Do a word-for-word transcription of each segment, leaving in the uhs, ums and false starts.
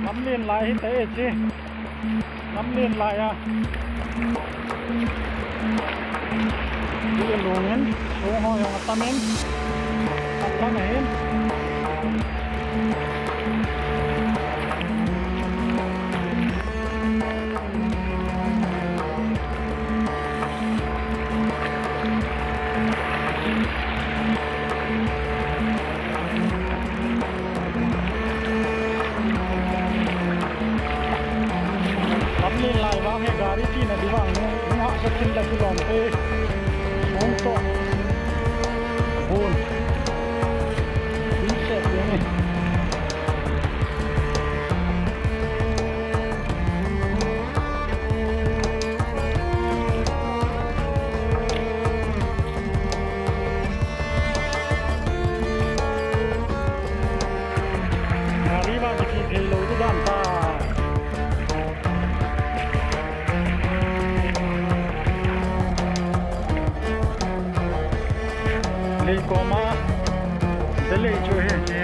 Lamlen lai hi ta e chi. Lamlen lai a. Hi lungin, lung ho jong atamin. Atlang ahin. Lamlen lai vang hi gari tina ding vang nu, nunga sa thil la kilom te. Hung to. Bun. Bun se te ni. Gari vang kithi thei lou ding dan ta. Lei koma, de lei chu hi, hi.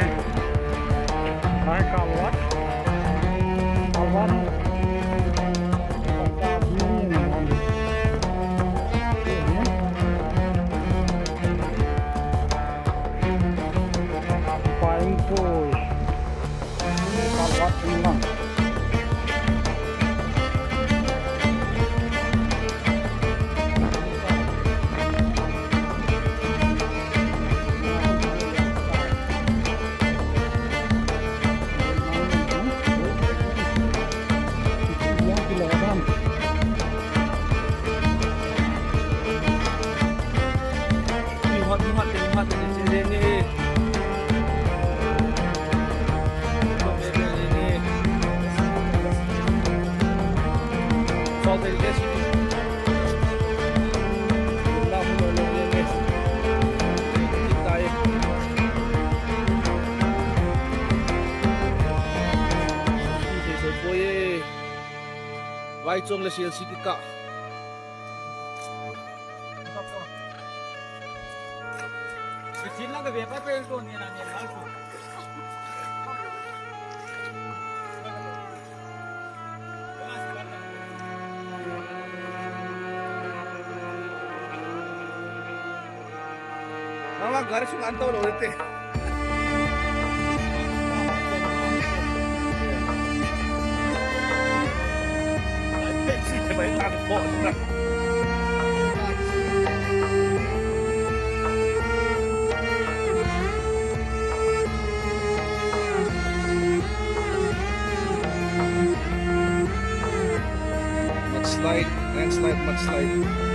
Ai, kalvat. Kalvat. Paim pui. Kalvat tinglang. Vaichong le C L C kikah. Kichin lang ka ve pa pe to ni na ni na. Mga gari, sumantol ulit eh. Mudslide, landslide, mudslide.